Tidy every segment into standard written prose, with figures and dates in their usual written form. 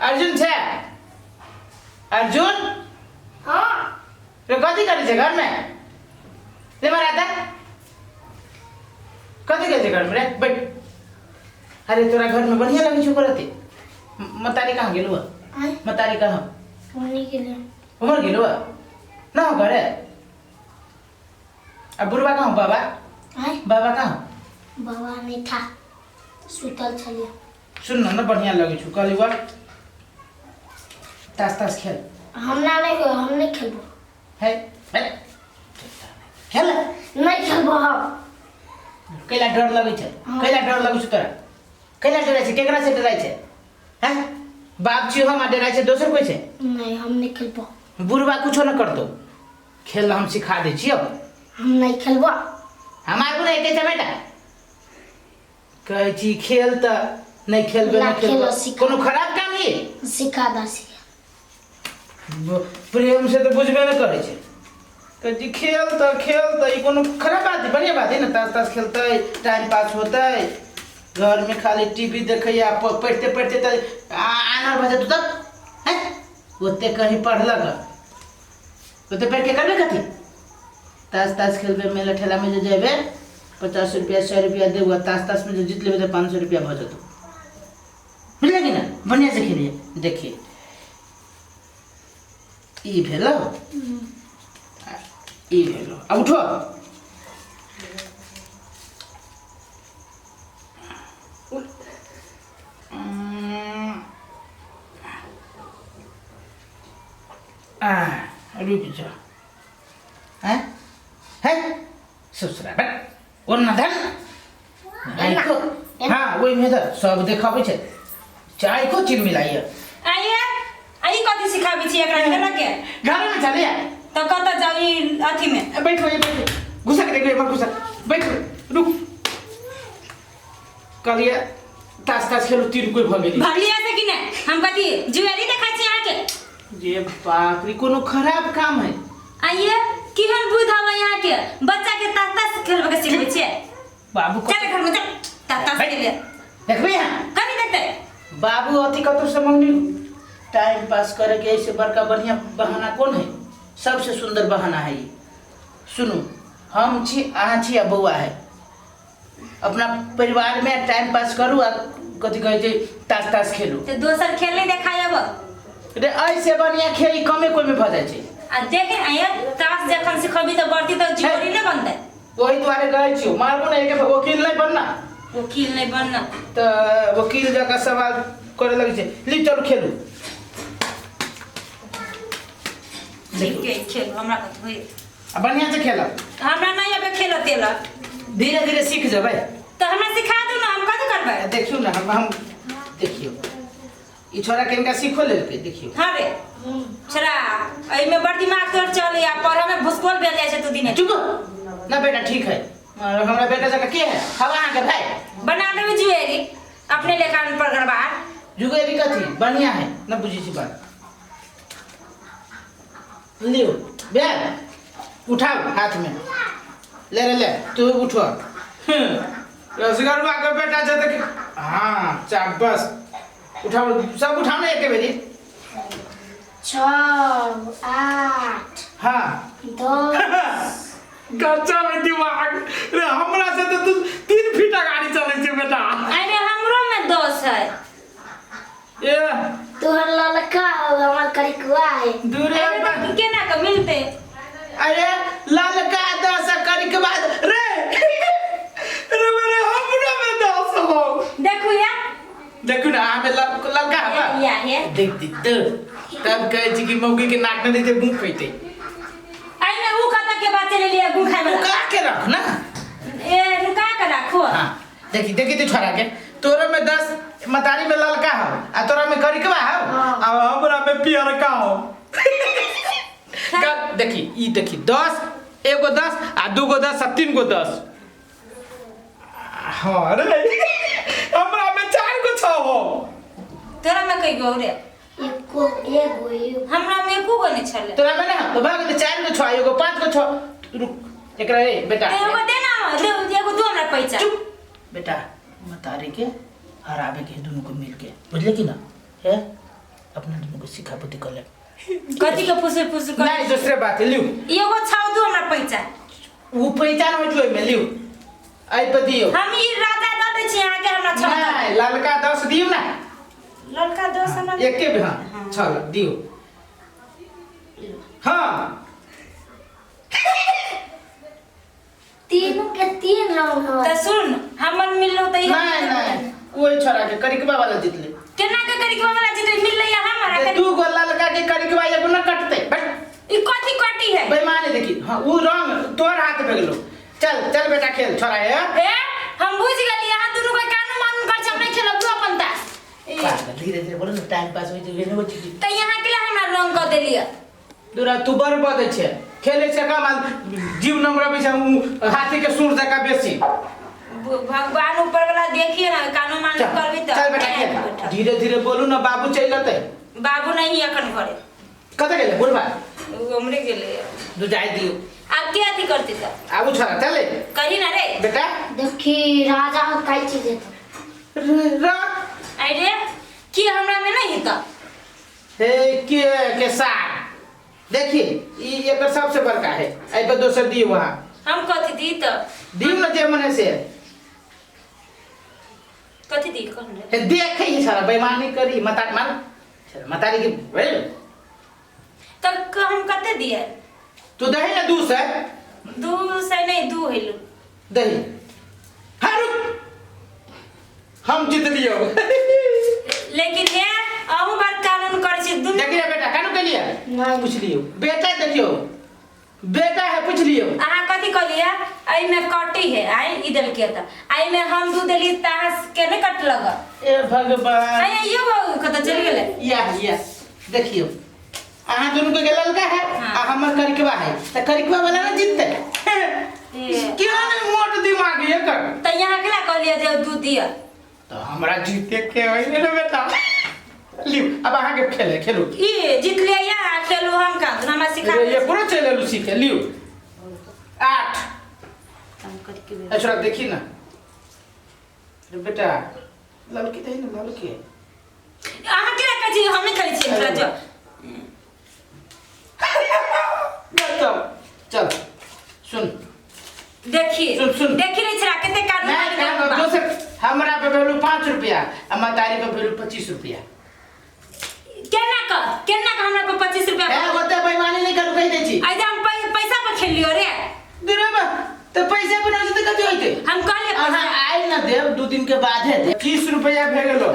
अर्जुन छै? अर्जुन? हाँ। रे, कथी करै छै घरमे रे? मारा कथी करै छै घरमे रे? बैठ। अरे, तोरा घरमे बढ़िआँ लगै छौ करते। मतारी कहाँ गेलौ? आय? मतारी कहाँ? होने के लिए। उमर गेलौ ना हो घरे? आ बुढ़वा कहाँ हो, बाबा? आय? बाबा कहाँ हो? बाबा नहीं था, सुतल छलिए। सुन न, बढ़िया लगै छौ। कहली बा तास तास खेल। हम ना नहीं, हम नहीं खेलबो। है है, खेल। नहीं खेलबो हम। कैला डर लगै छै? हाँ। कैला डर लगै छै तोरा? कैला डराइ छै? केकरा से डराइ छै? हैं, बाप छियो हम आ डराइ छै दोसर कोइ छै? नहीं, हम नहीं खेलबो। बुढ़वा कुछो न करतौ, खेल हम सिखा दै छियौ। हम नहीं खेलबो। हम आगू नहि एके बेटा कहै छी, खेल तऽ नहि खेलबे। ना नहि खेलबे। खेलो, सिखा। कोनो खराब काम ही? सिखा दा, सिखा। प्रेम से तऽ बुझबे नहि करै छै। कहै छी खेल तऽ खेल तऽ ई कोनो खराब बात है? बढ़िया बात है ने। तास तास खेलतै, टाइम पास होतै। घरमे खाली टीवी देखैया, पढ़िते पढ़िते तऽ आनर भऽ जेतौ तब। हैं, ओते कहीं पढ़लक? ओते पढ़ि के करबै कथी? तास तास खेलबै, मेला ठेलामे जे जेबै, 50 रुपया 100 रुपया देबौ आ तास तासमे जे जीत लेबै तऽ 500 रुपया भऽ जेतौ। बुझलियै कि ने? बढ़िआँ से खेलियै। देखिए, ई भेलो, आ ई भेलो। अब उठो। आ रुकि जा। हैं हैं, ससुरा बैठ, ओना धर आँखो। हाँ, ओहिमे तऽ सब देखाबै छै। चाय को चिल मिलाइए। आइए, आई कथी सिखाबै छी एकरा खेलऽ के? घरमे चलिए। तऽ कतऽ जाउ ई अथी में? बैठो, ये बैठो। घुसा के देखो, एक बार घुसा। बैठो, रुक। कहलिए तास तास खेलू, तीन कोई भऽ गेली। भगलिया से कि नहि? हम कथी जुआरी देखै छी अहाँके? जे बाप रे, कोनो खराब काम है? आइए, केहन बुद्धि हवे अहाँके, बच्चा के तास तास खेलबे के सिखबै छियै? बाबू चल घर में चल, तास तास खेलिए। देखबे यहाँ। कथी देखते? बाबू अथी कतौ से मंगनी। टाइम पास करे के ऐसे बड़का बढ़िया बहाना कौन है? सबसे सुंदर बहाना है ये। सुनू, हम छी, अहाँ छी आ बौआ है। अपना परिवार में टाइम पास करू आ कथी कहै छै, तास तास खेलू। तऽ दोसर खेल नहि देखाय अब? रे, ऐसे बढ़िया खेल कमे कोई में भऽ जाइ छै। आ देखे आइए, तास जखन सिखबी तऽ बढ़ती तऽ जुआरी नहि बनतै। ओही दुआरे कहै छियौ, मारबो ने एके, वकील नहि बनना। वकील नहि बनना। तऽ वकील जकाँ सवाल करे लगै छै। ली, चलू खेलू। ठीक है, खेल, हमरा कथी होई? आ बढ़िया से खेलब। हमरा नहि अबे खेल तेल। धीरे धीरे सीख जेबै। तऽ हमरा सिखा दू ने, हम कथी करबै? देखियौ ने, हम देखियौ, ई छोरा कनिका सीखो लेलकै, देखियौ। हाँ रे छोरा, एहिमे बड़ दिमाग तोर चले आ पढ़े में भुसकोल भेल जाइ छै तू दिने। चुप ना बेटा, ठीक है। हमरा बेटा जकाँ के है? हवा अहाँके भाई। बना देबै जुएरी अपने लेखा पर गरबार। जुगेरी कथी? बढ़िया है न, बुझै छी बात। लियो बैग, उठाओ हाथ में ले रे, ले तू उठो। रसगरवा के बेटा छै तऽ हाँ, चाप बस। उठाओ, सब उठाओ ने एके बेरी। 6, 8, 10। गजब है दिमाग रे, हमरा से तो तू 3 फीट गाड़ी चलै छै बेटा। अरे, हमरो में दोष है। ए। तोहर ललका हो, हमर करिकुआ है। दूरे। अरे तऽ केना के मिलते? अरे, ललका 10 करिकवा रे, रे मेरे, हमरा में 10 हो। देखू या। देखू ना, हमें ललका है। या हे। देख देख तो तब कहै छी कि मौगी के नाक न देते मुंह पैते। अरे, ऊ कतऽ के बात चले लिया गु खाय वाला? रुका के रख ना। ए, रुका के राखो। हाँ, देखी देखी तू छोरा के, तोरा में 10, मतारी में ललका हो आ तोरा में करिकवा हो। हाँ। आ हमरा में पियरका हो। देखी, ई देखी, 10, एगो 10 आ दूगो 10 आ तीन गो 10। हाँ रे, हमरा में चार गो 6 हो। तोरा में कई गो रे? एको, एगो, एगो। हमरा में एको गो नहीं छले। तोरा में ना तो भाग गेलै, चार गो 6, एगो पाँच गो 6। रुक, एकरा रे बेटा। तो एगो दे ना, दे एगो, दू हमरा पैसा। चुप बेटा, मतारी के हराबे के दुनू को मिल के, बुझले कि ना? हे। अपना दुनू के सिखा बुद्धि कर ले। कथी के फुसुर फुसुर कर? नहीं, दूसरे बात है, लियो। एगो छाव दू हमरा पैसा। उ पहचान होइ छै ओहिमे, लियो एहि पर दियौ। हम ई राजा दऽ दै छी अहाँके, हमरा छाव दऽ। नहीं, ललका 10 दियौ ना। ललका 10 हमरा। एके भी, हाँ, छल दियौ। हाँ। तीनू के तीन रंग तऽ है। सुन, हमर मिललो तऽ ई। नहीं नहीं, ओहि छोरा के करिकबा वाला जीतले। केना के करिकबा वाला जीतले? मिललै हमरा। जे दू गो ललका के करिकबा एगो न कटतै, बस। ई कथी कटी है? बेईमानी देखी। हाँ, उ रंग तोहर हाथ पे गेलो। चल चल बेटा, खेल छोरा है। ए, हम बुझ गेली, अहाँ दुनू के कानून मानून कर छै, हम नहीं खेलब, तू अपन ताश। पागल, धीरे धीरे बोलो ना, टाइम पास होइ छै, एहन होइ छै। तऽ यहाँ के हमरा रंग कऽ देलियै। दूरा तू बड़ बदै छै, खेलै छै कम आ जीव नम्बर छै उ हाथी के सूंड जकाँ बेसी। भगवान ऊपर वाला देखिए ना, कानून मानून चल करबी तऽ। चल बेटा, खेल। बैठल। धीरे धीरे बोलू ना, बाबू चलि अतै। बाबू नहीं अखन घरे। कतऽ गेलै बुढ़बा? उ उमरे गेलै। दू जाय दियौ। आब के अथी करतै तऽ? आबू छोरा, चले। कही ना रे। बेटा। देखी राजा काई चीज है। र अरे रे, की हमरा में नहीं तऽ? हे के के साग देखिए, ई एकर सबसे बड़का है, एहि पर दोसर दियौ अहाँ। हम कथी दी तऽ? दियौ ना जे मने से। कथी दी कहन रे? हे देखै ही सारा बेईमानी करी मता मार मतारी के भेल। तब हम कते दिए? तू दही ना 200। 200 नहीं, 2 हेलू। दही। हाँ रुक, हम जीत लियो। लेकिन हे, अहूँ बार कानून कर छी दुनू। देखिए बेटा, कानून के लिए नहीं। पूछ लियो बेटा, देखियो बेटा है, पूछ लियो। अहाँ कथी कहलियै? एहिमे कटी है, आइ ई देलकै तऽ एहिमे हम दू देली तऽ अहाँ के नहि कट लग। ए भगवान। आइ यो कतऽ चलि गेलै? या या देखियो, अहाँ दुनू के ललका है। हाँ। आ हमर करिकवा है तऽ करिकवा वाला ना जीतते। ए। क्यों नहीं मोट दिमाग ये कर। तऽ यहाँ केला कहलियै जे दूध दिअ? तो हमरा जीते के है ने बेटा, लियो अब अहाँ के खेले खेलू। ई जीत लियै यहाँ खेलू, हम का हमरा सिखा। ये पूरा चले लू, सीखे लियो 8। ऐसा देखी ना अरे बेटा, ललकी दही ना ललकी। अहाँ केना कहै छी हम नहि खेलै छियै? हमरा जो चल चल, सुन। देखी। सुन, सुन। देखी रे छरा कते कानून नहीं, मानू काम बा। दोसर हमरा पे भेलू 5 रुपया आ मतारी पे भेलू 25 रुपया। केना क हमरा पर 25 रुपया? ए ओते बेईमानी नहीं करू, कहि दै छी। आइ हम पैसा पर खेलियो रे। दुरे बा तो पैसा पर नहीं त कथी होइते? हम कहलिए। अहाँ आइ ना देब, 2 दिन के बाद है 30 रुपया भे गेलो।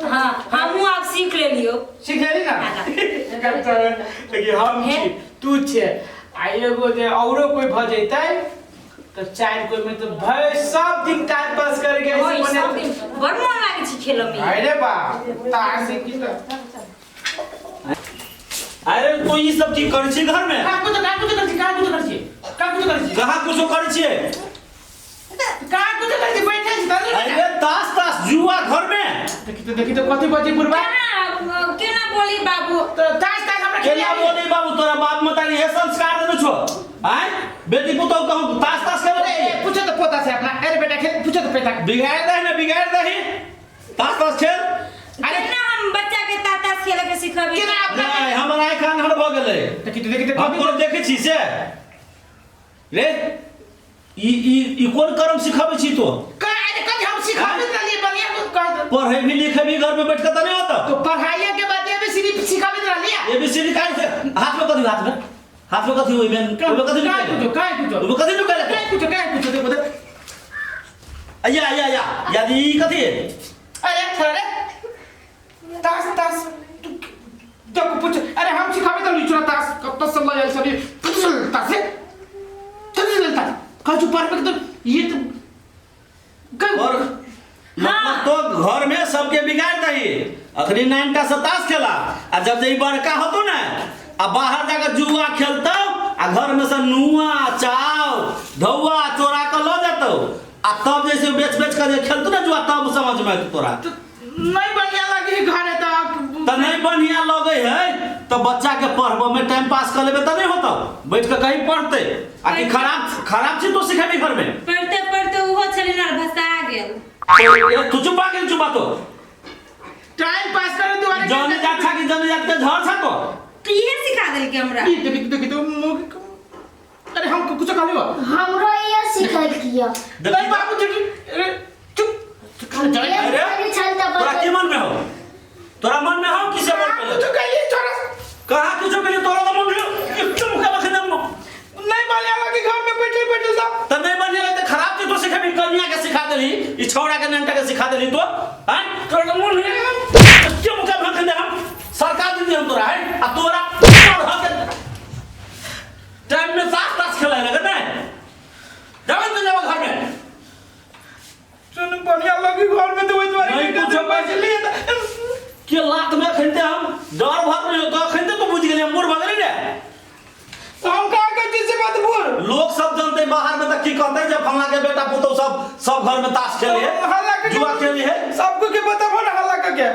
हाँ, हमहूँ आब सीख लेलियो। सीख लेली ना? देखिए, हम हे? छी, तू छे आ एगो जे औरो कोई भ जैतै तऽ चारि कोई में तो भय सब दिन टाइम पास करे के ओइ, ऐसे सब बने। दिन बड़ मोन लागै छै खेलऽ में। अरे बा ताश की तऽ अरे तो ई सब की करै छी घर में? का कुछ का कुछ करै छी, का कुछ करै छी, का कुछ करै छी? कहाँ कुछो करै छियै? का कुछ करै छी, बैठल छी तब। अरे ताश ताश जुआ घर में। देखी तो, देखी तो कथी बजी बुढ़बा। केना केना बोली बाबू? तो ताश ताश हमरा केना खेले। बोली बाबू? तोरा बाप मतारी हे संस्कार देने छो आय, बेटी पुतोह कहूँ ताश ताश खेले? अरे ए, पूछो तो पोता से अपना। अरे बेटा, खेल, पूछो तो बेटा। बिगाड़ दही ना, बिगाड़ दही, ताश ताश खेल। अरे केना हम बच्चा के ताता खेले के सिखबै? केना अपना? नहीं, हमर आँखि आन्हर भऽ गेलै। देखी तो, देखी तो। हम कोनो देखै छी से रे? ई ई ई कोन कर्म सिखाबै छी तो? का अरे कभी हम सिखाबे ना लिए बढ़िया कह दो। पढ़े भी लिखे भी घर में बैठ के तऽ नहीं होता। तो पढ़ाई के बाद ये भी सिर्फ सिखाबे ना लिया। एबीसीडी काहे से हाथ में कथी, हाथ में, हाथ में कथी? ओइमे, ओइमे कथी का नुकायल? कुछो, का कुछो। ओइमे कथी नुकायल? का कुछो, का कुछो, देखो देख। या या या या, ई कथी? अरे थोड़ा रे ताश ताश तू देखो पूछ। अरे हम सिखाबे तो लिचुरा ताश कब तक सब लग सभी कब ताश है कब से ताश कह जो परफेक्ट तो ये तो कब। और मतलब तो घर में सबके बिगाड़ दही। अखनी नाइनटा से ताश खेला आ जब जे ई बड़का होतो ना आ बाहर जाकर जुआ खेलतौ आ घर में से नुआ चाव धौआ चोरा के ल जेतौ आ तब जैसे बेच बेच कर जे खेलतौ ना जुआ, तब समझ में एतौ तोरा। तो नहीं बढ़िया लगी घरे तो। तऽ नहीं बढ़िया लगे है तो बच्चा के पढ़बो में टाइम पास कर लेबे तऽ नहीं होतौ, बैठ के कहीं पढ़ते आ कि खराब खराब चीज तो सिखेबी घर में। पढ़ते पढ़ते उहो छलै ना भसा गेल। तू चुप आ गेल, चुप आ तो। टाइम पास करे दुआरे। जने जा अच्छा कि जने जा सिखा देलकै हमरा। ई देखी देखी तो मुंह अरे हम कुछ कहले हो। हमरो ये सिखल किया। नहीं बाबू जी, अरे चुप चुप ये अरे, पहले छल त तोरा बचल। की मन में हो? तोरा मन में हो किसे बोल पहले? कुछ कहलिए तोरा। कहाँ किछो के लिए? तोरा तो मन में एकदम का बखने नहीं माने लगी घर में बैठल बैठल सब। त नहीं बढ़िया लगते, खराब चीज तो सिखेबी। कन्या के सिखा देली, ई छौड़ा के नंटा के सिखा देली तो हैं तोरा तो मन में क्यों मुका भखने हम सरकार दीदी हम तोरा है आ तोरा पढ़ के टाइम में ताश ताश खेले लगे नहीं जावन तो जावा घर में। सुन, बढ़िया लगी घर में तो वही तुम्हारी नहीं कुछो बैठली। के लात में खनते हम डर भर नहीं तो खनते तो बुझ गेलिए मोर भगली ने। तो हम का कहते से बात बोल। लोग सब जानते बाहर में त की कहते जे फलना के बेटा पुतौ सब सब घर में ताश खेले है, हल्ला के जुआ खेले है। सबको के बताबो ना हल्ला के क्या।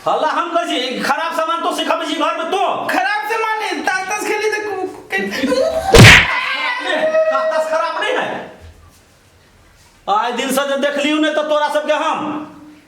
हल्ला हम कहै छी खराब सामान तो सिखबै छी घर में तो। खराब से माने ताश ताश खेली तो नहीं, ताश ताश खराब नहीं है। आइ दिन से जे देखलियौ ने तो तोरा सबके हम